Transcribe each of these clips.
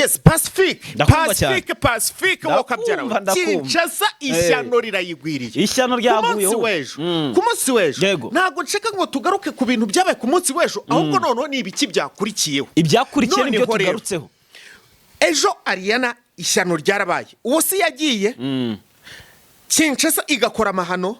Yes, Pacifique. Ndakumva cyane. Pacifique, Pacifique, wowe ukabyara. Ndakumva, ndakumva. Kinshasa, ishyano rirayigwiriye. Ishyano Ku ryaguye munsi ho. w'ejo, ku munsi w'ejo, ntabwo nshaka ngo tugaruke ku bintu byabaye ku munsi w'ejo, ahubwo noneho ni ibiki byakurikiyeho? Ibyakurikiye nibyo Noneho rero, tugarutseho. Ejo Ariyana, ishyano ryarabaye. Uwo si yagiye Kinshasa igakora amahano,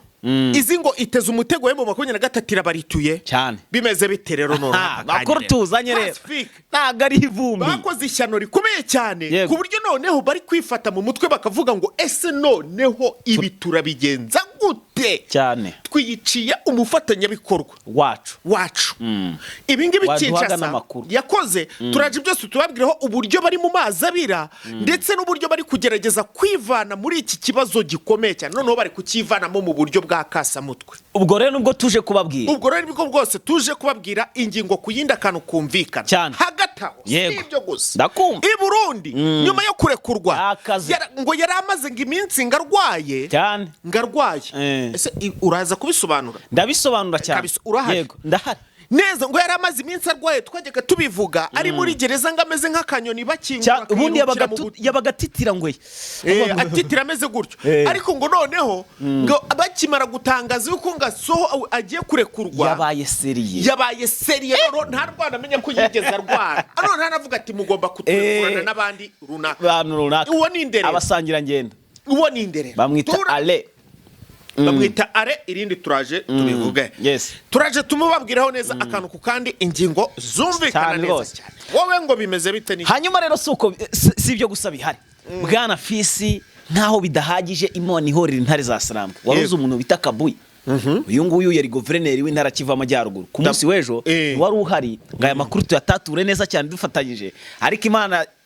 izi ngo iteze umutego we mu 23 irabarituye. Cyane. Bimeze bite rero noneho aka kanya Makuru rero? tuzanye rero Pacifique, ntabwo ari ivumbi. Bakoze ishyano rikomeye cyane, ku buryo noneho bari kwifata mu mutwe bakavuga ngo: "Ese noneho ibi turabigenza gute?" Cyane. Twiyiciye umufatanyabikorwa wacu. Wacu. Ibi ngibi Waduhaga Kinshasa n'amakuru. yakoze, turaje byose tubabwireho uburyo bari mu mazi abira, ndetse n'uburyo bari kugerageza kwivana muri iki kibazo gikomeye cyane. Noneho bari kucyivanamo mu buryo bwa kasamutwe. Ubwo rero nubwo tuje kubabwira. Ubwo rero nibwo bwose tuje kubabwira ingingo ku yindi, akantu kumvikana. Cyane. Hagati aho, si ibyo gusa. Ndakumva. I Burundi, nyuma yo kurekurwa, Akaze. ngo yari amaze ngo iminsi ngo arwaye. Cyane. Ngo arwaye. Ese uraza kubisobanura? Ndabisobanura cyane. Kabisa, urahari? Yego, ndahari. Neza. Ngo yari amaze iminsi arwaye, twajyaga tubivuga, ari muri gereza ngo ameze nk'akanyoni bakingura, Ubundi akirukira yabaga mu yabaga atitira ngo atitira ameze gutyo. Ariko ngo noneho ngo bakimara gutangaza yuko ngo asoho agiye kurekurwa, yabaye sérieux. Yabaye sérieux. Noneho nta rwanda amenya ko yigeze arwara. Noneho anavuga ati: "Mugomba kuturekurana n'abandi runaka." Abantu runaka. Uwo ni inderera. Abasangirangendo. Uwo ni inderera. Bamwita Ale. Bamwita Are. Irindi turaje tubivuge. Turaje tumubabwiraho neza akantu ku kandi, ingingo zumvikana Cyane neza rwose. cyane. Wowe ngo bimeze bite ni? Hanyuma rero si uko, si ibyo gusa bihari, bwana Fisi. Nkaho bidahagije, Imana ihorera intare za Sarambwe. Wari uzi umuntu bita Kabuye? Uyu nguyu yari guverineri w'intara Kivu Amajyaruguru. Ku munsi w'ejo wari uhari ngo aya makuru tuyatature neza cyane dufatanyije, ariko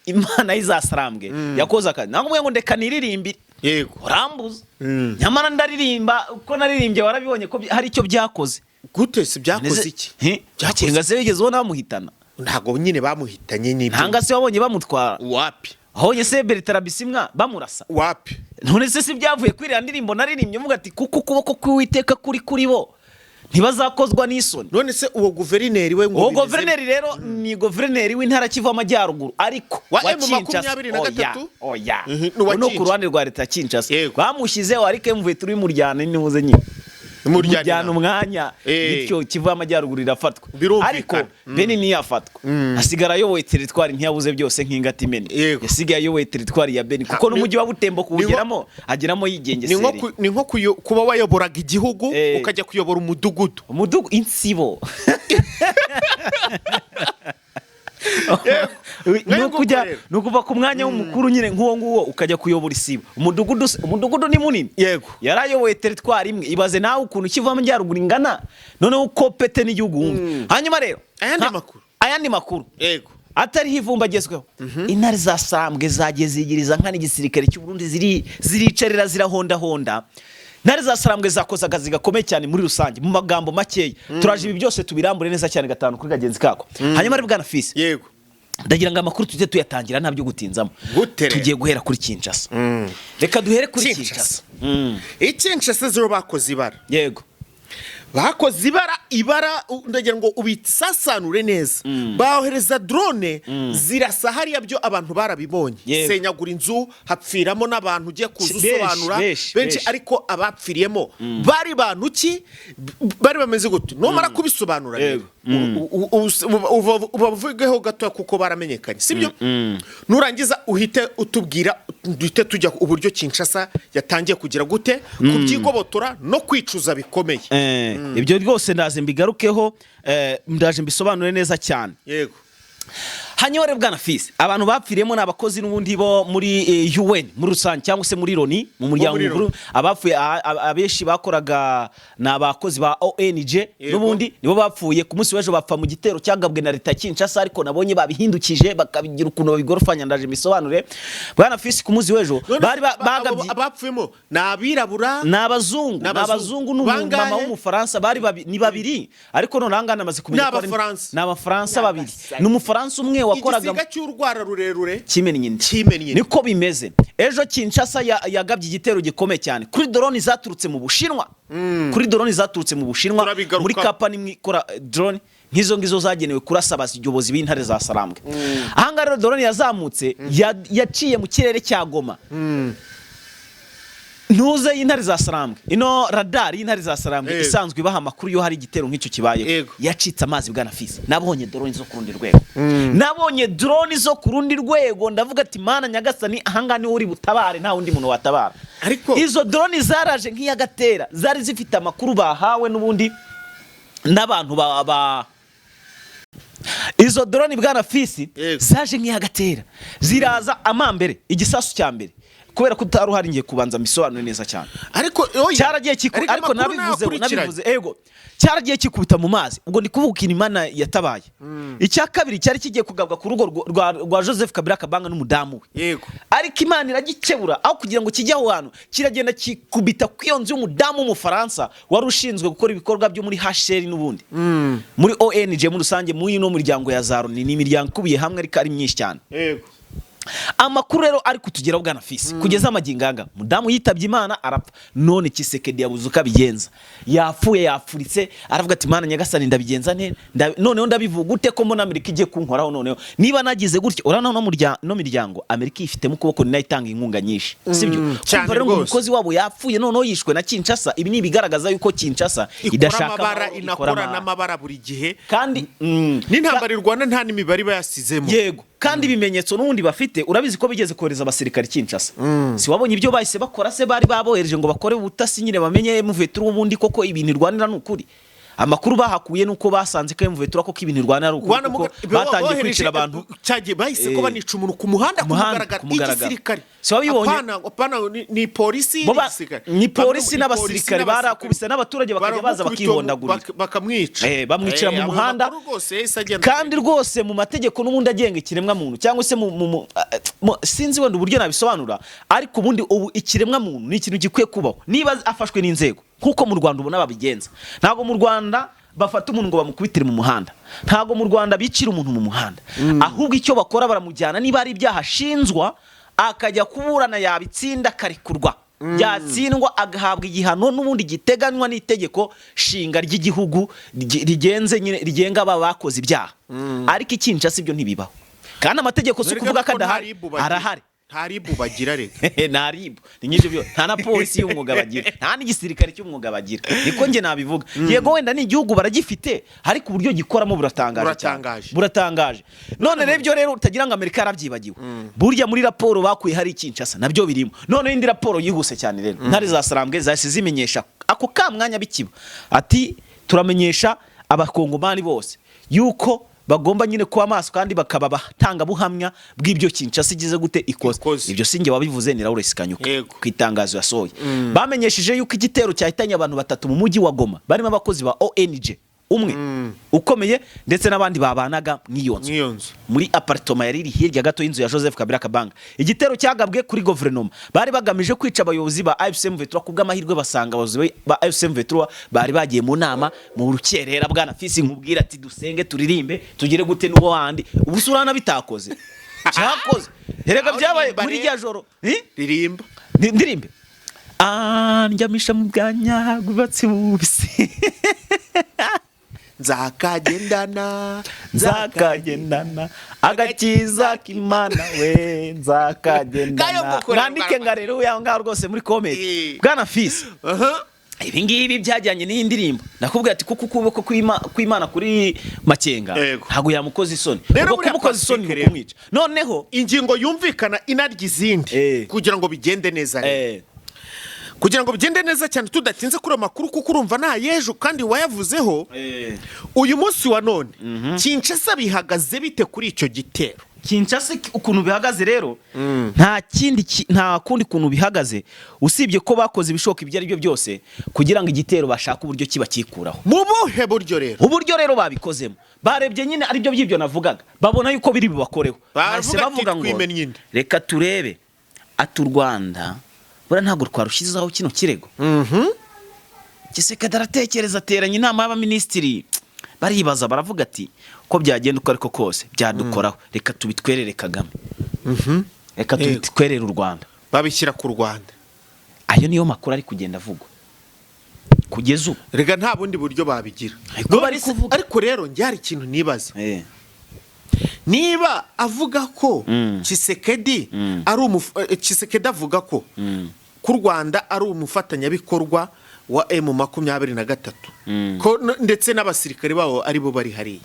Imana y'izasarambwe yakoze akazi. Ntabwo ngo ndeka niririmbire, urambuza. Nyamara ndaririmba, uko naririmbye warabibonye ko hari icyo byakoze. Gute se? Byakoze iki? Byakoze se? Wigeze ubona bamuhitana? Ntabwo nyine bamuhitanye n'ibyo. Ntanga se wabonye bamutwara? Wapi. Wabonye se Bertrand Bisimwa bamurasa? Wapi. None se si byavuye kuri iriya ndirimbo naririmbye mvuga ati: "Kuko ukuboko k'Uwiteka kuri kuri bo, ntibazakozwa n'isoni"? None se uwo guverineri we ngo Uwo guverineri rero ni guverineri w'intara Kivu Amajyaruguru, ariko Wa wa M Kinshasa. 23? Oya, oya. Mhm, ni uwa Uwo ni ku Kinshasa. ruhande rwa leta ya Kinshasa. Bamushyizeho, ariko mvuye turi muryana nimuze nyine Muryana. muryana umwanya. Bityo Kivu y'Amajyaruguru irafatwa. Birumvikana. Ariko Beni ntiyafatwa, asigara ayoboye teritwari. Ntiyabuze byose nk'ingata imena. Yasigaye ayoboye teritwari ya Beni, kuko n'umujyi wa Butembo kuwugeramo ageramo Ni nko yigengesereye. Ni nko kuba wayoboraga igihugu, ukajya kuyobora umudugudu. Umudugu, insibo. Ni Ngayo ukujya nguko rero. Ni ukuva ku mwanya w'umukuru nyine nk'uwo nguwo, ukajya kuyobora isibo, umudugudu. Umudugudu ni munini. Yari ayoboye teritwari imwe. Ibaze nawe ukuntu Kivu Amajyaruguru ingana, noneho uko pete n'igihugu wumva. Hanyuma rero Ayandi makuru. Ayandi makuru atariho ivumba agezweho: intare za Sambwe zagiye zigiriza nkana igisirikare cy'u Burundi, ziricarira, zirahondahonda. Intare za Sarambwe zakoze akazi gakomeye cyane muri rusange. Mu magambo makeya, turaje ibi byose tubirambure neza cyane gatanu kuri kagenzi kako. Hanyuma rero, bwana Fisi, ndagira ngo amakuru tujye tuyatangira nta byo gutinzamo. Gute rero? Tugiye guhera kuri Kinshasa. Reka duhere kuri Kinshasa. Kinshasa. Ikinshasa zero bakoze ibara. Bakoze ibara, ibara ndagira ngo ubisasanure neza. Bohereza drone zirasa hariya, byo abantu barabibonye. Senyagura inzu, hapfiramo n'abantu. Ugiye kuza Benshi, usobanura. benshi, Benshi. benshi. Ariko abapfiriyemo bari bantu ki? Bari bameze gute? Numara kubisobanura rero, ubavugeho gatoya kuko baramenyekanye, sibyo? Nurangiza uhite utubwira, duhite tujya uburyo Kinshasa yatangiye kugira gute kubyigobotora no kwicuza bikomeye. Ibyo rwose ndaje mbigarukeho, ndaje mbisobanure neza cyane. Hanyuma rero, bwana Fisi, abantu bapfiriyemo ni abakozi n'ubundi bo muri UN muri rusange, cyangwa se muri Loni, mu muryango Muri mukuru. Loni. Abapfuye abenshi bakoraga ni abakozi ba ONG. N'ubundi nibo bapfuye ku munsi w'ejo, bapfa mu gitero cyagabwe na leta ya Kinshasa, ariko nabonye babihindukije bakabigira ukuntu babigorofanya. Ndaje mbisobanure, bwana Fisi. Ku munsi w'ejo None bari bagabye abo abapfuyemo ni abirabura? Ni abazungu. Ni Ni abazungu. abazungu n'umumama Bangahe? w'Umufaransa. Bari ni babiri, ariko none ahangaha namaze kumenya Ni ko Abafaransa. Ni Abafaransa babiri. Ni Umufaransa umwe wakoraga Igisiga cy'urwara rurerure kimennye inda. Kimennye inda. Niko bimeze. Ejo Kinshasa yagabye igitero gikomeye cyane kuri drone zaturutse mu Bushinwa, kuri drone zaturutse mu Bushinwa. Turabigarukaho. Muri company imwe ikora drone. nk'izo ngizo zagenewe kurasa abayobozi b'intare za Sarambwe. Ahangaha rero drone yazamutse, yaciye mu kirere cya Goma, ntuze y'intare za Sarambwe, ino radari y'intare za Sarambwe isanzwe ibaha amakuru iyo hari igitero nk'icyo kibayeho, yacitse amazi. Bwana Fisi, nabonye drone zo ku rundi rwego, nabonye drone zo ku rundi rwego, ndavuga ati: "Mana nyagasani, ahangaha niho uri butabare, nta wundi muntu watabara." Izo drone zaraje nk'iyagatera, zari zifite amakuru bahawe n'ubundi n'abantu ba izo drone. Bwana Fisi, zaje nk'iyagatera, ziraza amambere. Igisasu cya mbere, kubera ko utari uhari, ngiye kubanza mbisobanure neza cyane. Ariko oya, Cyaragiye kiku ariko ariko amakuru nabivuze, nayakurikiranye. nabivuze ego, cyaragiye kikubita mu mazi. Ubwo ndi kuvuga ikintu Imana yatabaye. Icya kabiri cyari kigiye kugabwa ku rugo rwa Joseph Kabila Kabanga n'umudamu we, ariko Imana iragikebura. Aho kugira ngo kijye aho hantu, kiragenda kikubita ku iyo nzu y'umudamu w'Umufaransa wari ushinzwe gukora ibikorwa byo muri HCR n'ubundi muri ONG muri rusange, muri ino miryango ya za Loni. Ni imiryango ikubiye hamwe ariko ari myinshi cyane. Amakuru rero ari kutugeraho, bwana Fisi, kugeza amagingo anga mudamu yitabye Imana, arapfa. None Tshisekedi yabuze uko abigenza, yapfuye, yapfuritse. Aravuga ati: "Mana nyagasani, ndabigenza nte? Noneho ndabivuga ute ko mbona Amerika igiye kunkoraho? Noneho niba nagize gutya, urabona no miryango Amerika ifitemo ukuboko, ni nayo itanga inkunga nyinshi, sibyo?" Cyane. Kumva rero ngo Rwose. umukozi wabo yapfuye, noneho yishwe na Kinshasa. Ibi ni ibigaragaza yuko Kinshasa Ikora idashaka amabara, amahoro, ikora inakora amabara. n'amabara buri gihe. Kandi N'intambara irwana nta n'imibare iba yasizemo. Yego, kandi ibimenyetso n'ubundi bafite, urabizi ko bigeze kohereza abasirikare Kinshasa. Si wabonye ibyo bahise bakora se? Bari babohereje ngo bakore ubutasi nyine, bamenye M23 ubundi koko ibintu irwanira ni ukuri. Amakuru bahakuye nuko basanze ko M23 koko ibintu irwanira ari ukuri, kuko batangiye kwicira abantu. Cyagiye bahise ko banica umuntu ku muhanda, Ku ku muhanda, mugaragaro. ku mugaragaro. Igisirikare. Si wabibonye? Apana, ni polisi, Bo n'igisirikare. Ni polisi Bamwe- n'abasirikare barakubise, n'abaturage bakajya baza Baramukubita, bakihondagurira. Bakamwica. Bamwicira mu Ayo muhanda. makuru rwose yahise agenda. Kandi rwose mu mategeko n'ubundi agenga ikiremwa muntu, cyangwa se sinzi wenda uburyo nabisobanura, ariko ubundi ubu ikiremwa muntu ni ikintu gikwiye kubaho niba afashwe n'inzego, nk'uko mu Rwanda ubona babigenza. Ntabwo mu Rwanda bafata umuntu ngo bamukubitire mu muhanda, ntabwo mu Rwanda bicira umuntu mu muhanda. Ahubwo icyo bakora, baramujyana, niba ari ibyaha ashinjwa akajya kuburana, yabitsinda akarekurwa, byatsindwa agahabwa igihano n'ubundi giteganywa n'itegeko nshinga ry'igihugu rigenze nyine, rigenga aba bakoze ibyaha. Ariko i Kinshasa ibyo ntibibaho, kandi amategeko si Dore ukuvuga ko ko nta adahari, RIB bagira. arahari. Nta RIB bagira reka. Nta RIB, ni nk'ibyo byo, nta na polisi y'umwuga bagira, nta n'igisirikare cy'umwuga bagira, niko njye nabivuga. Yego, wenda ni igihugu baragifite, ariko uburyo gikoramo buratangaje cyane. Buratangaje. Buratangaje. None rero ibyo rero utagira ngo Amerika yarabyibagiwe. Burya muri raporo bakuye hari Kinshasa nabyo birimo. None indi raporo yihuse cyane rero, intare za Sarambwe zahise zimenyesha ako ka mwanya bikiba, ati: "Turamenyesha Abakongomani bose yuko bagomba nyine kuba maso, kandi bakaba abatangabuhamya bw'ibyo Kinshasa igize gute, ikoze." Ikoze. Ibyo sinjye wabivuze, ni Lawrence Kanyuka. Ku itangazo yasohoye, bamenyesheje yuko igitero cyahitanye abantu batatu mu mujyi wa Goma, barimo abakozi ba ONG umwe ukomeye ndetse n'abandi babanaga mw'iyo nzu, Mw'iyo nzu. muri appartement yari iri hirya gato y'inzu ya Joseph Kabila Kabanga. Igitero cyagabwe kuri guverinoma, bari bagamije kwica abayobozi ba AFC M23. Kubw'amahirwe basanga abayobozi ba AFC M23 bari bagiye mu nama mu rukerera. Bwana Fisi, nkubwira ati dusenge, turirimbe, tugire gute n'uwo wandi ubu se urana bitakoze cyakoze. Erega Aho byabaye ririmba muri rero. rya joro. Eh? Ririmba. Ndirimbe. Ah, ndyamisha mu bwanya bwubatse bubisi. Nzakagendana. Nzakagendana agakiza k'Imana we, Ngayo nzakagendana. mukora. Mwandike nga rero yaho ngaho rwose muri comment. Bwana Fisi, ibi ngibi byajyanye n'iyi ndirimbo. Nakubwira ati kuko ukuboko kw'Imana kuri Makenga, ntabwo yamukoza isoni. Rero Ubwo buriya kumukoza isoni ni Pacifique rero. ukumwica noneho. Ingingo yumvikana inarya izindi, kugira ngo bigende neza rero, kugira ngo bigende neza cyane, tudatinze kuri ayo makuru, kuko urumva nta y'ejo kandi wayavuzeho. Uyu munsi wa none Kinshasa bihagaze bite kuri icyo gitero? Kinshasa ukuntu bihagaze rero, nta kindi nta kundi kuntu bihagaze usibye ko bakoze ibishoboka ibyo ari byo byose kugira ngo igitero bashake uburyo kibakikuraho. Mu buhe buryo rero? Uburyo rero babikozemo, barebye nyine aribyo by'ibyo navugaga, babona yuko biri bubakoreho. Baravuga Bahise ati, bavuga ngo "Twimennye inda." reka turebe, ati u Rwanda buriya ntabwo twarushyizeho kino kirego. Tshisekedi aratekereza, ateranya inama y'abaminisitiri, baribaza, baravuga ati uko byagenda uko ariko kose byadukoraho, reka tubitwerere Kagame, reka tubitwerere u Rwanda. Babishyira ku Rwanda. Ayo niyo makuru ari kugenda avugwa. Kugeza ubu. Rega nta bundi buryo babigira. Ariko bari None se- kuvuga. Ariko rero njye hari ikintu nibaza. Niba avuga ko Tshisekedi ari Tshisekedi avuga ko u Rwanda ari umufatanyabikorwa wa M23, ko ndetse n'abasirikare babo aribo bari hariya,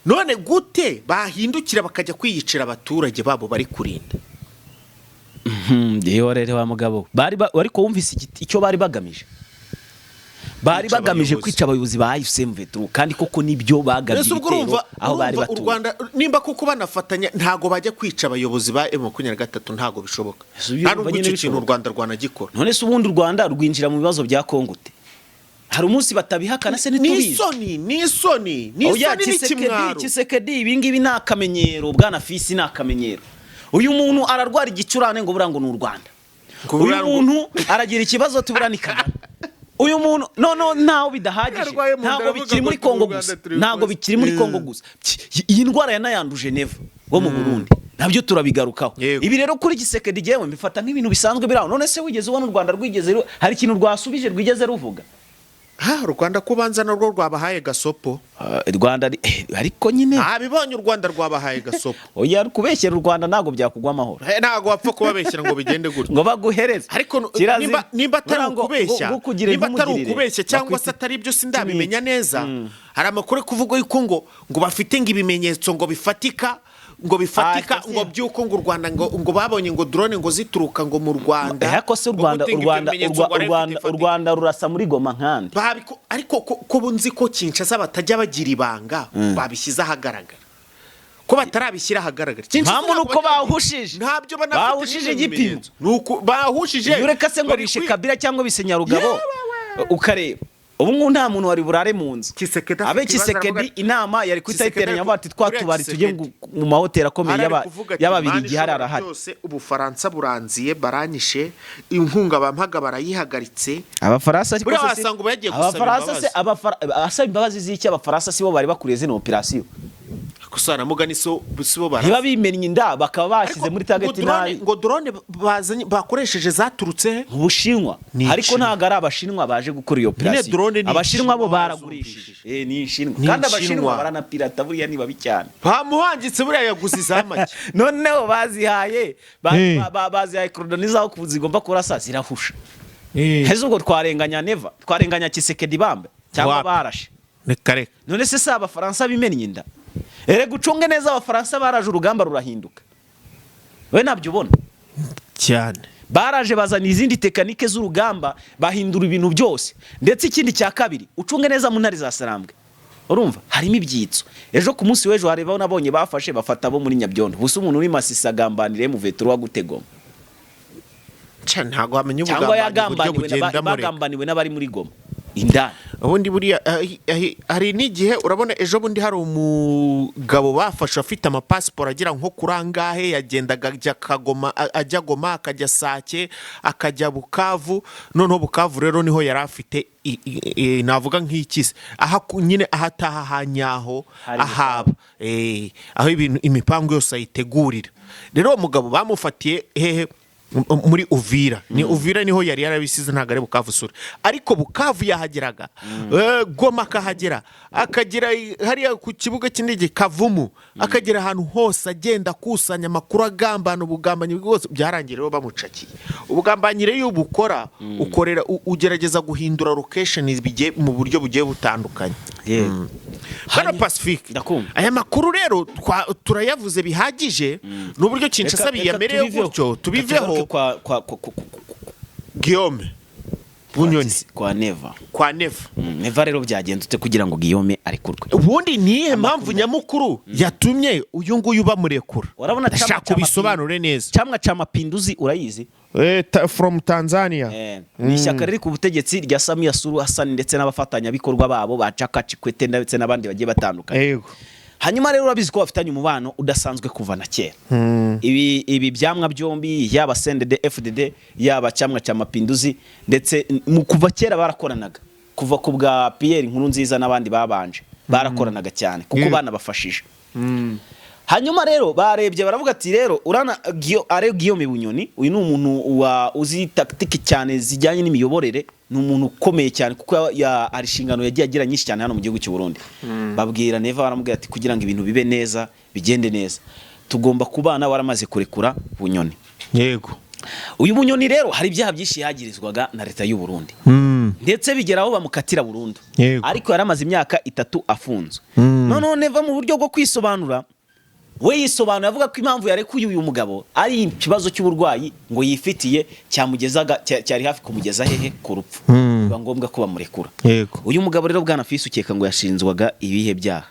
none gute bahindukira bakajya kwiyicira abaturage babo bari kurinda? Yewe rero wa mugabo, bari ariko wumvise icyo bari bagamije? Bari Kwica bagamije abayobozi. kwica abayobozi ba AFC/M23, kandi koko nibyo bagabye Mbese ubwo ibitero urumva aho bari urumva u batuye. Rwanda nimba koko banafatanya, ntago bajya kwica abayobozi ba M23, ntago bishoboka. Ese ubyo Nta urumva nubwo nyine icyo kintu u bishoboka? Rwanda rwanagikora. None se ubundi u Rwanda rwinjira mu bibazo bya Kongo ute? Hari umunsi batabihakana se? Ni Ntitubizi. isoni, ni isoni, ni Oya, isoni Tshisekedi, n'ikimwaro. Tshisekedi, ibi ngibi ni akamenyero. Bwana Fisi, ni akamenyero. Uyu muntu ararwara igicurane ngo buriya ngo ni u Rwanda. Ngo Uyu buriya ngo- muntu aragira ikibazo, tubura ni Kagame. Uyu muntu no ntaho bidahagije. Yarwaye mu nda, Ntabwo aravuga bikiri ngo muri turi Kongo u Rwanda, gusa, turi ntabwo rwose. bikiri muri Kongo gusa. Iyi ndwara yanayanduje Neva wo mu Burundi, nabyo turabigarukaho. Ibi rero kuri Tshisekedi jyewe mbifata nk'ibintu bisanzwe biri aho. None se wigeze ubona u Rwanda rwigeze hari ikintu rwasubije, rwigeze ruvuga? Ha, u Rwanda kubanza narwo rwabahaye gasopo. Ah, Rwanda ariko nyine Ntabibonye, u Rwanda rwabahaye gasopo. Oya, kubeshyera u Rwanda ntabwo byakugwa amahoro. Ntabwo wapfa kubabeshyira ngo bigende gutyo. Ngo baguhereze. Ariko Kirazira. nimba atari Buriya ngo- ukubeshya, ngo ukugire nimba atari ntumugirire. ukubeshya cyangwa se Bakwita atari ibyo, sindabimenya neza. Hari amakuru ari kuvuga yuko ngo bafite ngo ibimenyetso ngo bifatika, ngo bifatika, Ah, ngo by'uko ngo u Rwanda ngo babonye ngo drone ngo zituruka ngo mu Rwanda. Ariko se u Ngo Rwanda gute u ngo ibyo Rwanda bimenyetso ngo u Rwanda arabifite u Rwanda rurasa muri Goma nkandi? Ariko ko nzi ko Kinshasa batajya bagira ibanga, babishyize ahagaragara, ko batarabishyira ahagaragara. Kinshasa Mpamvu ntabwo nuko bahushije. Ntabyo banafite Bahushije n'ibyo igipimo. bimenyetso. Nuko bahushije. Iyo ureka se ngo bari bishe Kabila cyangwa bishe Nyarugabo, ukareba ubu ngubu nta muntu wari burare mu nzu. Tshisekedi afite Abe ibibazo, Tshisekedi aravuga ati- inama yari kuhita Tshisekedi yiteranya avuga ati twa buriya tubari tujye Tshisekedi mu mahoteli akomeye Hari ari kuvuga ati, y'Ababirigi "Mana hari ishobora arahari." byose, Ubufaransa buranziye, baranyishe, inkunga bampaga barayihagaritse. Abafaransa ariko Buriya se wasanga ubu yagiye gusaba Abafaransa se imbabazi. asaba imbabazi z'iki? Abafaransa si bo bari bakuriye zino operasiyo? Gusa namugani so si bo Niba barazi. bimennye inda bakaba bashyize Ariko muri target ngo drone- nabi. Ngo drone bazanye bakoresheje zaturutse he? Mu Bushinwa. Ni Ariko Inshinwa. ntabwo ari Abashinwa baje gukora iyo operasiyo. Drone ni Abashinwa bo Inshinwa. baragurishije. Ni Inshinwa. Ni Kandi Inshinwa. Abashinwa baranapirata buriya, ni babi cyane. Bamuhangitse, buriya yaguze izamake. Noneho bazihaye bazihaye coordonnées zaho zigomba kurasa, zirahusha. Heza ubwo twarenganya Neva, twarenganya Tshisekedi bambe cyangwa Wapi. barashe? Reka reka. None se si Abafaransa bimennye inda? Erega ucunge neza, Abafaransa baraje urugamba rurahinduka, we ntabyo ubona? Cyane. Baraje bazana izindi techniques z'urugamba, bahindura ibintu byose. Ndetse ikindi cya kabiri, ucunge neza mu ntare za Sarambwe, urumva harimo ibyitso. Ejo ku munsi w'ejo hari nabonye bafashe, bafata abo muri Nyabyondo. Gusa umuntu uri Masisi agambanire mu vetero wa Gutegoma? Ca, ntabwo wamenya Cyangwa ubugambanyi uburyo yagambaniwe bugenda mureka. bagambaniwe n'abari muri Goma indani. Ubundi buriya hari n'igihe urabona ejo bundi hari umugabo bafashe afite amapasiporo agera nko kuri angahe, yagendaga ajya Kagoma, ajya Goma, akajya Sake, akajya Bukavu. Noneho Bukavu rero niho yari afite navuga nk'ikisi aha nyine aho ataha hanyaho Hari ahaba aho ibintu imipango yose ayitegurira. Rero uwo mugabo bamufatiye hehe? Muri Uvira. Ni Uvira niho yari yarabisize, ntabwo ari Bukavu sura. Ariko Bukavu yahageraga, Goma akahagera, akagera hariya ku kibuga cy'indege Kavumu, akagera ahantu hose agenda akusanya amakuru, agambana ubugambanyi bwose. Byarangiye rero bamucakiye. Ubugambanyi rero iyo ubukora ukorera ugerageza guhindura location bigiye mu buryo bugiye butandukanye. Bwana Pacifique, Ndakumva. aya makuru rero turayavuze bihagije n'uburyo Kinshasa biyamereye gutyo, tubiveho. Tugaruke kwa Guillaume Bunyoni. Kwa Neva. Kwa Neva. Neva rero byagenze ute kugira ngo Guillaume arekurwe? Ubundi ni iyihe mpamvu nyamukuru yatumye uyu nguyu bamurekura? Urabona chama Ndashaka cha ubisobanure neza. Chama cha Mapinduzi urayizi? From Tanzania. Ni ishyaka riri ku butegetsi rya Samia Suluhu Hassan ndetse n'abafatanyabikorwa babo ba Chaka Kikwete ndetse n'abandi bagiye batandukanye. Hanyuma rero urabizi ko bafitanye umubano udasanzwe kuva na kera. Ibi byamwa byombi, yaba CNDD FDD, yaba Chama cha Mapinduzi, ndetse mu kuva kera barakoranaga, kuva ku bwa Pierre Nkurunziza n'abandi babanje barakoranaga cyane kuko banabafashije. Hanyuma rero barebye baravuga ati rero urana are Guillaume Bunyoni, uyu ni umuntu wa uzi tactique cyane zijyanye n'imiyoborere. ni umuntu ukomeye cyane, kuko hari inshingano yagiye agira nyinshi cyane hano mu gihugu cy'u Burundi. Babwira Neva, baramubwira ati kugira ngo ibintu bibe neza, bigende neza, tugomba kubana waramaze kurekura Bunyoni. Uyu Bunyoni rero hari ibyaha byinshi yagirizwaga na leta y'u Burundi, ndetse bigera aho bamukatira burundu, ariko yaramaze imyaka 3 afunzwe. Noneho Neva mu buryo bwo kwisobanura, we yisobanura avuga ko impamvu yarekuye uyu mugabo ari ikibazo cy'uburwayi ngo yifitiye cyamugezaga cyari hafi kumugeza hehe? Ku rupfu. Biba ngombwa ko bamurekura. Uyu mugabo rero, bwana Fisi, ukeka ngo yashinzwaga ibihe byaha?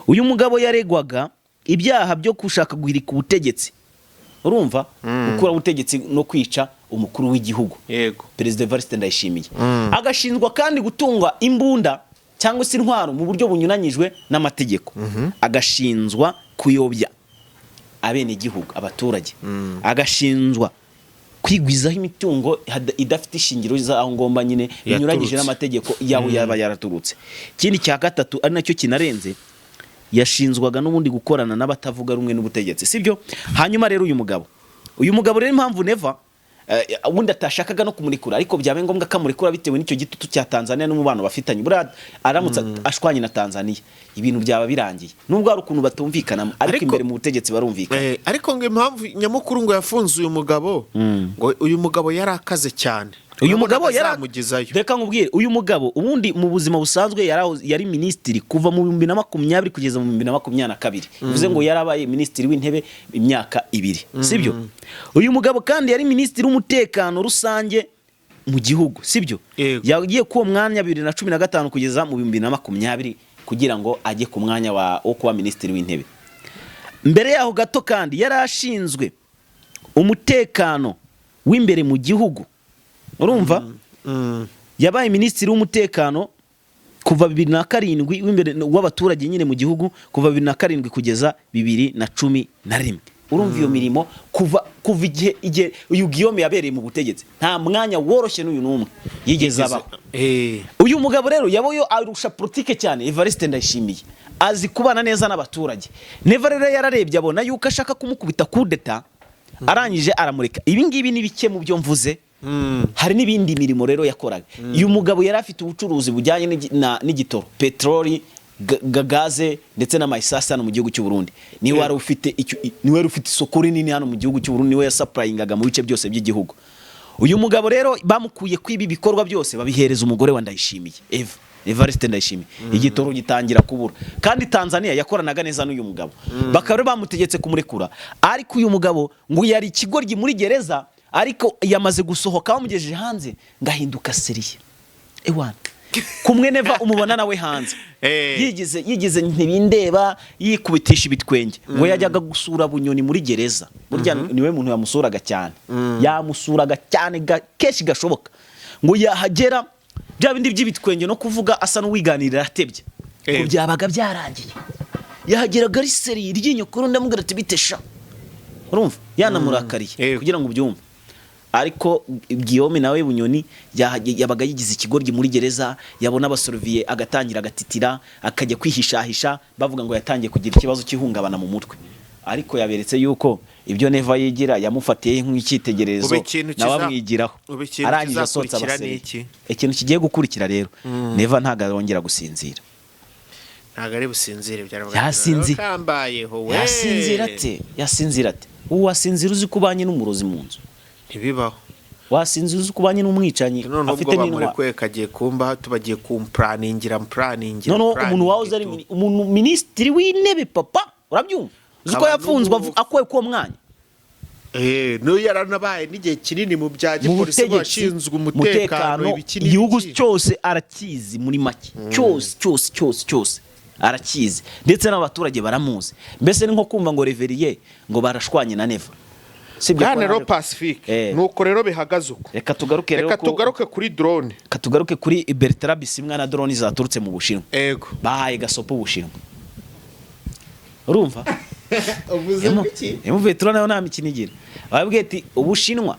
Uyu mugabo yaregwaga ibyaha byo gushaka guhirika ubutegetsi, urumva, gukura ubutegetsi no kwica umukuru w'igihugu, Perezida Evariste Ndayishimiye. Agashinjwa kandi gutunga imbunda cyangwa se intwaro mu buryo bunyuranyijwe n'amategeko, agashinjwa kuyobya abenegihugu, abaturage, agashinjwa kwigwizaho imitungo idafite ishingiro z'aho ngomba nyine binyuranyije Yaturutse. n'amategeko y'aho yaba yaraturutse. Ikindi cya gatatu, ari nacyo kinarenze, yashinzwaga n'ubundi gukorana n'abatavuga rumwe n'ubutegetsi, sibyo? Hanyuma rero uyu mugabo rero, impamvu Neva ubundi atashakaga no kumurekura, ariko byaba ngombwa ko amurekura bitewe n'icyo gitutu cya Tanzania n'umubano bafitanye, buriya aramutse ashwanye na Tanzania ibintu byaba birangiye, nubwo hari ukuntu batumvikanamo, ariko imbere mu butegetsi barumvikana. Ariko ngo impamvu nyamukuru ngo yafunze uyu mugabo, ngo uyu mugabo yari akaze cyane. Uyu mugabo Yabonaga azamugezayo. Reka nkubwire, uyu mugabo ubundi mu buzima busanzwe yari minisitiri kuva mu 2020 kugeza mu 2022, bivuze ngo yarabaye minisitiri w'intebe imyaka 2, sibyo? Uyu mugabo kandi yari minisitiri w'umutekano rusange mu gihugu, sibyo? Yego. Yagiye kuwo mwanya 2015 kugeza mu 2020 kugira ngo ajye ku mwanya wo kuba minisitiri w'intebe. Mbere yaho gato kandi yari ashinzwe umutekano w'imbere mu gihugu, urumva? Yabaye minisitiri w'umutekano kuva 2007, w'imbere w'abaturage nyine mu gihugu, kuva 2007 kugeza 2011. Urumva iyo mirimo kuva igihe uyu Guillaume yabereye mu butegetsi, nta mwanya woroshye n'uyu n'umwe yigeze abaho. Uyu mugabo rero yabayo arusha politike cyane Evariste Ndayishimiye, azi kubana neza n'abaturage. Neva rero yararebye abona yuko ashaka kumukubita kudeta, arangije aramureka. Ibi ngibi ni bike mu byo mvuze, hari n'ibindi mirimo rero yakoraga. Uyu mugabo yari afite ubucuruzi bujyanye n'igitoro, peteroli, gaze ndetse n'amayisasi hano mu gihugu cy'u Burundi. Niwe wari ufite niwe wari ufite isoko rinini hano mu gihugu cy'u Burundi, niwe yasupplyingaga mu bice byose by'igihugu. Uyu mugabo rero bamukuye kwiba ibikorwa byose, babihereza umugore wa Ndayishimiye, Eva, Evariste Ndayishimiye. Igitoro gitangira kubura, kandi Tanzania yakoranaga neza n'uyu mugabo, bakaba rero bamutegetse kumurekura. Ariko uyu mugabo ngo yari ikigoryi muri gereza, ariko yamaze gusohoka bamugejeje hanze ngahinduka sérieux. Ewana, kumwe Neva umubona nawe hanze yigize ntibindeba, yikubitisha ibitwenge. Ngo yajyaga gusura Bunyoni muri gereza, burya niwe muntu yamusuraga cyane, yamusuraga cyane kenshi gashoboka. Ngo yahagera bya bindi by'ibitwenge no kuvuga asa n'uwiganirira atebye, ngo byabaga byarangiye. Yahageraga ari sérieux, iryinyo kuri undi, amubwira ati bite sha, urumva yanamurakariye, kugira ngo ubyumve. Ariko Guillaume nawe Bunyoni yabaga yigize ikigoryi muri gereza, yabona abasoroviye agatangira agatitira, akajya kwihishahisha, bavuga ngo yatangiye kugira ikibazo cy'ihungabana mu mutwe. Ariko yaberetse yuko ibyo Neva yigira yamufatiye nk'icyitegererezo, Ubu ikintu nawe amwigiraho. Ubu ikintu Arangije asohotse kizakurikira abaseriye. ni iki? Ikintu kigiye gukurikira rero, Neva ntabwo arongera gusinzira. Ntabwo ari businzire. Yasinzi- Kambayeho we. Yasinzira ate? Yasinzira ate? Ubu wasinzira uzi ko ubanye n'umurozi mu nzu? Ntibibaho. Wasinzira uzi ko ubanye n'umwicanyi Noneho afite ubwo n'intwaro? bamurekuye kagiye kumba tubagiye kumpuraningira mpuraningira. Noneho umuntu wahoze ari umuntu minisitiri w'intebe, papa, urabyumva, uzi ko Aba yafunzwe akuwe k'uwo mwanya. N'uyu yaranabaye n'igihe kinini mu bya Mu gipolisi, butegetsi, washinzwe umutekano, ibiki igihugu n'ibiki. cyose arakizi muri make, cyose cyose cyose cyose arakizi, ndetse n'abaturage baramuzi. Mbese ni nko kumva ngo Reveriye ngo barashwanye na Neva. Sibyo ko Bwana rero Pacifique, nuko rero bihagaze uko. Reka tugaruke rero Reka tugaruke kuri drone. Reka tugaruke kuri Bertrand Bisimwa na drone zaturutse mu Bushinwa. Bahaye gasopo Ubushinwa, urumva? Uvuze kuki? M23 nayo nta mikino igira. Bababwiye ati Ubushinwa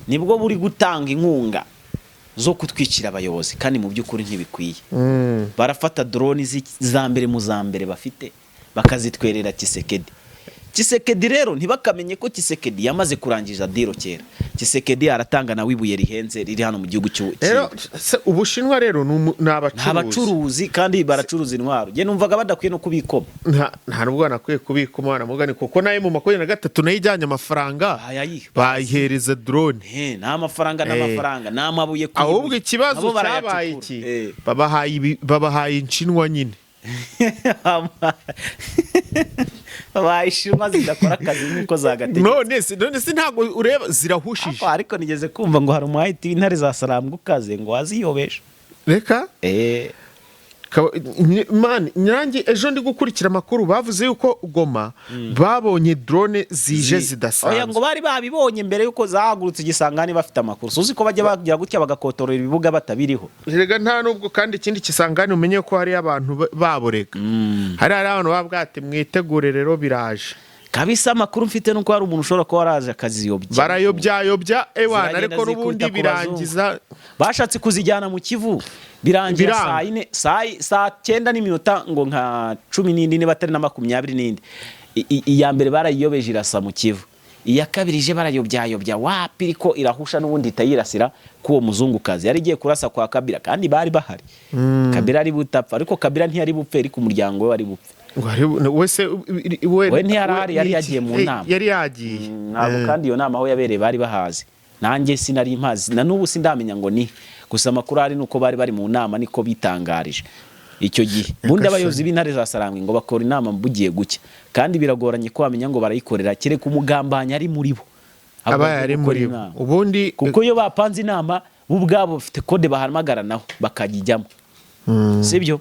nibwo buri gutanga inkunga zo kutwicira abayobozi, kandi mu by'ukuri ntibikwiye. Barafata drone za mbere mu za mbere bafite, bakazitwerera Tshisekedi. Tshisekedi rero ntibakamenye ko Tshisekedi yamaze kurangiza deal kera. Tshisekedi aratanga nawe ibuye rihenze riri hano mu gihugu cy'u Rero se, Ubushinwa rero ni Nta abacuruzi. Bacuruzi kandi baracuruza intwaro. Njye numvaga badakwiye no kubikoma. Nta nubwo banakwiye kubika umwana mugani, kuko nayo mu 23 nayo ijyanye amafaranga, Bayayiha. bayihereza drone. Nta mafaranga n'amafaranga, ni amabuye ku Ahubwo ibuye. ikibazo Nabo cyabaye barayacukura. iki? Babahaye inshinwa nyine. Babahaye ishema zidakora akazi nk'uko zagategetse. None se ntabwo ureba zirahushije? Ariko nigeze kumva ngo hari umuhayiti w'intare za Sarambwe ukaze ngo waziyobesha. Reka. Man, nanjye ejo ndi gukurikira amakuru, bavuze yuko Goma babonye drone zije Oya, ngo zidasanzwe. bari babibonye mbere yuko zahagurutse igisangani, bafite amakuru. Suzi ko bajya bagira gutya bagakotorora ibibuga batabiriho. Rega nta nubwo, kandi ikindi kisangani umenye ko hariyo abantu baborega, hari abantu baba bwate mwitegure rero biraje. Kabisa, amakuru mfite nuko hari umuntu ushobora kuba waraje akaziyobya. Barayobyayobya ewana, Ziragenda ariko n'ubundi zikubita ku bazungu. birangiza. Bashatse kuzijyana mu Kivu, birangira Biranga. saa 4, saa 9 n'iminota ngo nka 10 n'indi, niba atari na 20 n'indi. Iya mbere barayiyobeje irasa mu Kivu, iya kabiri ije barayobyayobya wapi, ariko irahusha n'ubundi itayirasira k'uwo muzungukazi yari igiye kurasa kwa Kabila, kandi bari bahari. Kabila ari butapfa, ariko Kabila ntiyari bupfe, ariko umuryango we wari bupfe. Ngo wese we. We ntiyari ahari, yari yagiye mu nama. Yari yagiye. Ntabwo kandi iyo nama aho yabereye bari bahazi, nanjye sinari mpazi, na n'ubu sindamenya ngo ni gusa amakuru ahari nuko bari bari mu nama, niko bitangarije icyo gihe. Ubundi abayobozi b'intare za Sarambwe ngo bakora inama bugiye gucya, kandi biragoranye ko wamenya ngo barayikorera, kereka umugambanyi ari muri bo. Abo Aba bagiye yari gukora muri bo. inama. Ubundi Kuko iyo bapanze inama, bo ubwabo bafite code bahamagaranaho bakajyamo, sibyo?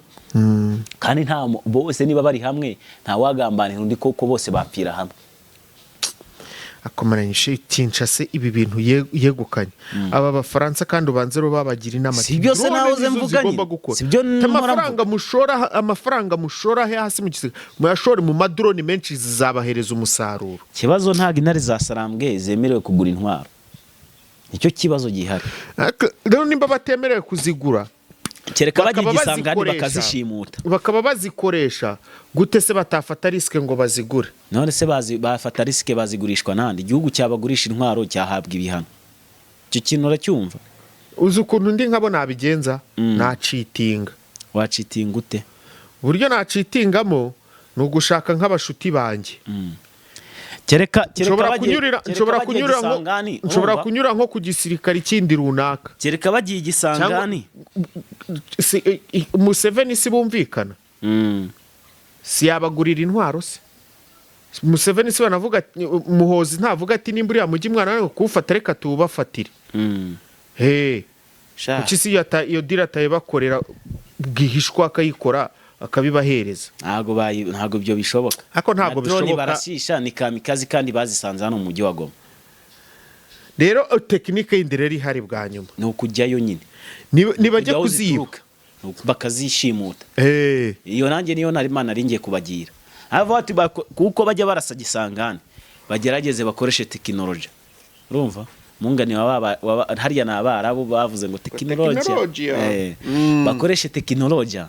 Kandi nta bose niba bari hamwe nta wagambanira undi, koko bose bapfira hamwe. Akomeranyije Kinshasa ibi bintu yegukanye aba Bafaransa, kandi ubanze rero babagira inama Si ati, byo se "Drone nahoze nizo mvuga zigomba nyine. gukora." Si byo Ati, mpora amafaranga mushora he hasi mu gisiga, muyashore mu madrone menshi, zizabahereza umusaruro. Ikibazo ntabwo intare za Sarambwe zemerewe kugura intwaro, nicyo kibazo gihari. Ariko rero nimba batemerewe kuzigura, Kereka bagiye bakaba igisangani bazikoresha. bakazishimuta. Bakaba bazikoresha gute se batafata risque ngo bazigure? None se bazi bafata risque bazigurishwa nande? Igihugu cyabagurisha intwaro cyahabwa ibihano, icyo kintu uracyumva? Uzi ukuntu ndi nkabo nabigenza? Nacitinga. Wacitinga ute? Uburyo nacitingamo ni ugushaka nk'abashuti banjye. Kereka Nshobora bagiye kunyurira kereka nshobora bagiye kunyura nko Gisangani, nshobora urumva? kunyura nko ku gisirikare kindi runaka. Kereka bagiye igisangani. Si, Museveni si bumvikana? Si yabagurira intwaro se Museveni? Si banavuga Muhozi ntavuga ati nimba uriya mujyi mwana wawe kuwufata, reka tuwubafatire? He. Sha, Kuki si iyo deal atayibakorera bwihishwa, akayikora akabibahereza? Ntabwo ibyo bishoboka. Ariko ntabwo Na drone bishoboka. barasisha ni kamikazi, kandi bazisanze hano mu mujyi wa Goma. Rero technique yindi rero ihari bwa nyuma Ni ukujyayo nyine. Nibajya Kujya aho kuziba. zituruka. Bakazishimuta. Iyo nanjye niyo nari mana nari ngiye kubagira. Avuga ati kuko bajya barasa gisangane, bagerageze bakoreshe tekinoloji. Urumva mungani hariya ni Abarabu bavuze ngo tekinoloji. Tekinolojiya. Bakoreshe tekinoloji,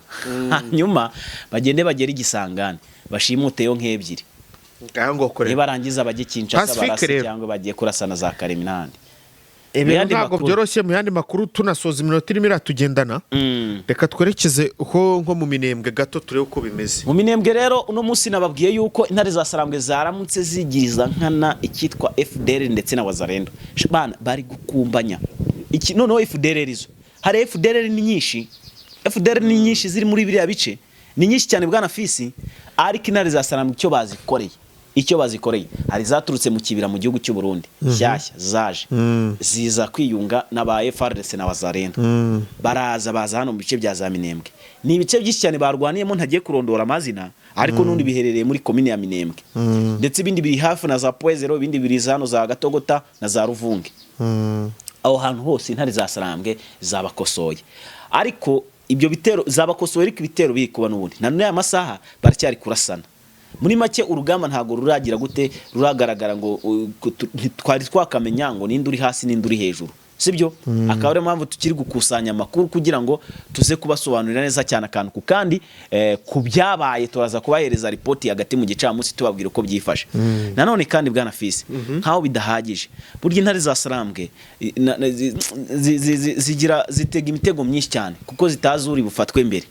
hanyuma bagende bagere igisangane, bashimuteyo nk'ebyiri. Ngaho ngo korera. Nibarangiza bajye Kinshasa Pacifique barase rero. cyangwa bagiye kurasana za Karemi n'ahandi. Mu Ibintu yandi ntabwo makuru. byoroshye. Mu yandi makuru, tunasoza, iminota irimo iratugendana. Reka twerekeze uko nko mu Minembwe gato, turebe uko bimeze. Mu Minembwe rero uno munsi nababwiye yuko intare za Sarambwe zaramutse zigiriza nkana icyitwa FDLR ndetse na Wazalendo. Bana bari gukumbanya iki noneho FDLR izo hari FDLR ni nyinshi, FDLR ni nyinshi ziri muri biriya bice, ni nyinshi cyane bwana Fisi. Ariko intare za Sarambwe icyo bazikoreye, hari zaturutse mu kibira mu gihugu cy'u Burundi shyashya zaje ziza kwiyunga n'aba FARDC na Wazalendo, baraza baza hano mu bice bya za Minembwe. Ni ibice byinshi cyane barwaniyemo, ntagiye kurondora amazina, ariko n'undi biherereye muri komine ya Minembwe, ndetse ibindi biri hafi na za Poezero, ibindi biri hano za Gatogota na za Ruvunge. Aho hantu hose intare za Sarambwe zabakosoye, ariko ibyo bitero zabakosoye, ariko ibitero biri kuba n'ubundi na none aya masaha baracyari kurasana. Muri make urugamba ntabwo ruragira gute ruragaragara ngo ntitwari twakamenya ngo ninde uri hasi ninde uri hejuru. Sibyo? Akaba ariyo mpamvu tukiri gukusanya amakuru kugira ngo tuze kubasobanurira neza cyane akantu ku kandi ku byabaye. Turaza kubahereza ripoti hagati mu gicamunsi, tubabwira uko byifashe. Nanone kandi, bwana Fisi, nkaho bidahagije, burya intare za Sarambwe zigira zitega imitego myinshi cyane kuko zitazi uri bufatwe mbere.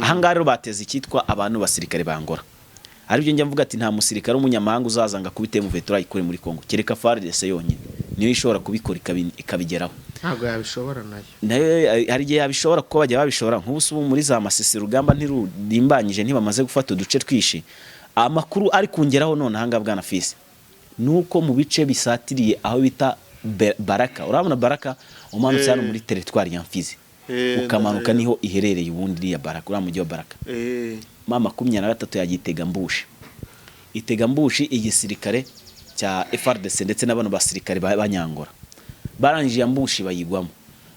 Ahangaha rero bateze icyitwa abantu basirikare ba Angola, aribyo njya mvuga ati nta musirikare w'umunyamahanga uzaza ngo akubite M23 ayikure muri Congo, kereka FARDC yonyine niyo ishobora kubikora ikabigeraho. Ntabwo yabishobora nayo. Nayo hari igihe yabishobora, kuko bajya babishobora. Nk'ubu se ubu muri za Masisi urugamba ntirurimbanyije? Ntibamaze gufata uduce twishi? Amakuru ari kungeraho none ahangaha, bwana Fisi, ni uko mu bice bisatiriye aho bita Baraka, urabona Baraka umanutse hano muri teritwari ya Mfizi, ukamanuka, niho iherereye ubundi iriya Baraka, uriya mujyi wa Baraka. M23 yagiye itega ambush, itega ambush igisirikare cya FARDC ndetse n'abano basirikare b'Abanyangora. Barangije ambush bayigwamo,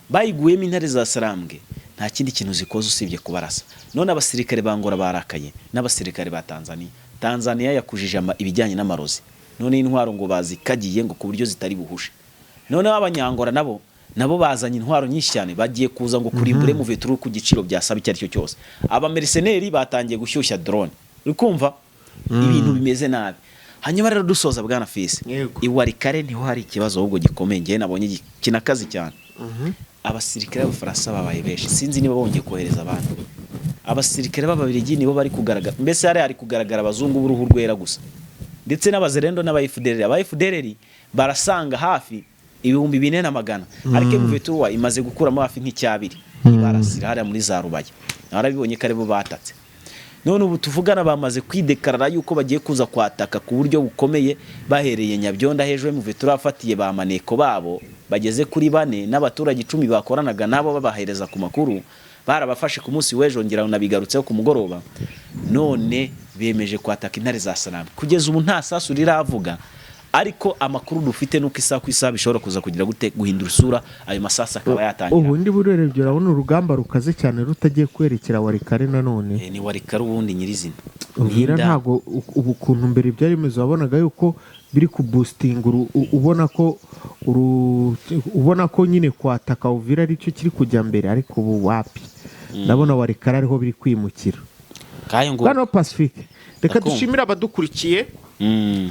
bayiguyemo. Intare za Sarambwe nta kindi kintu zikoze usibye kubarasa. None abasirikare ba Angola barakaye n'abasirikare ba Tanzania. Tanzania yakujije ibijyanye n'amarozi, none intwaro ngo bazikagiye ngo ku buryo zitari buhushe. Noneho Abanyangora nabo bazanye intwaro nyinshi cyane, bagiye kuza ngo kurimbure M23 ku giciro byasaba icyo ari cyo cyose. Abamerceneri batangiye gushyushya drone, uri kumva ibintu bimeze nabi. Hanyuma rero dusoza, bwana Fisi, iWalikale niho hari ikibazo ahubwo gikomeye ngewe nabonye kinakazi cyane. Abasirikare b'Abafaransa babaye benshi, sinzi niba bongeye kohereza abandi. Abasirikare b'Ababiligi nibo bari kugaragara, mbese hari kugaragara abazungu b'uruhu rwera gusa, ndetse n'Abazerendo n'aba FDLR. Aba FDLR barasanga hafi 4400, ariko M23 imaze gukuramo hafi nk'icyabiri, ibarasira hariya muri za Rubaya. Narabibonye ko aribo batatse. None ubu tuvugana bamaze kwidekarara yuko bagiye kuza kwataka ku buryo bukomeye, bahereye Nyabyonda hejuru. M23 afatiye ba maneko babo bageze kuri bane n'abaturage 10 bakoranaga nabo babahereza ku makuru, barabafashe ku munsi w'ejo, ngira ngo nabigarutseho ku mugoroba. None bemeje kwataka intare za Sarambwe. Kugeza ubu nta sasu riravuga, ariko amakuru dufite nuko isaha ku isaha bishobora kuza kugira gute, guhindura isura, ayo masasu akaba yatangira. Ubundi burerebye urabona urugamba rukaze cyane rutagiye kwerekera Walikale nanone. Ni Walikale ubundi nyirizina. Ubwira Ninda. Ntabwo ubu ukuntu mbere byari bimeze, wabonaga yuko biri kuboostinga, ubona ko nyine kwataka Uvira aricyo kiri kujya mbere, ariko ubu wapi, ndabona Walikale ariho biri kwimukira. Kayo ngo. Bwana Pacifique, reka Ndakumva. dushimire abadukurikiye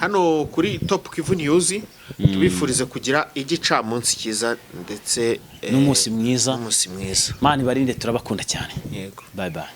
hano kuri Top Kivu News, tubifurize kugira igicamunsi cyiza ndetse N'umunsi mwiza. N'umunsi mwiza. Mana ibarinde, turabakunda cyane. Yego. Bye bye.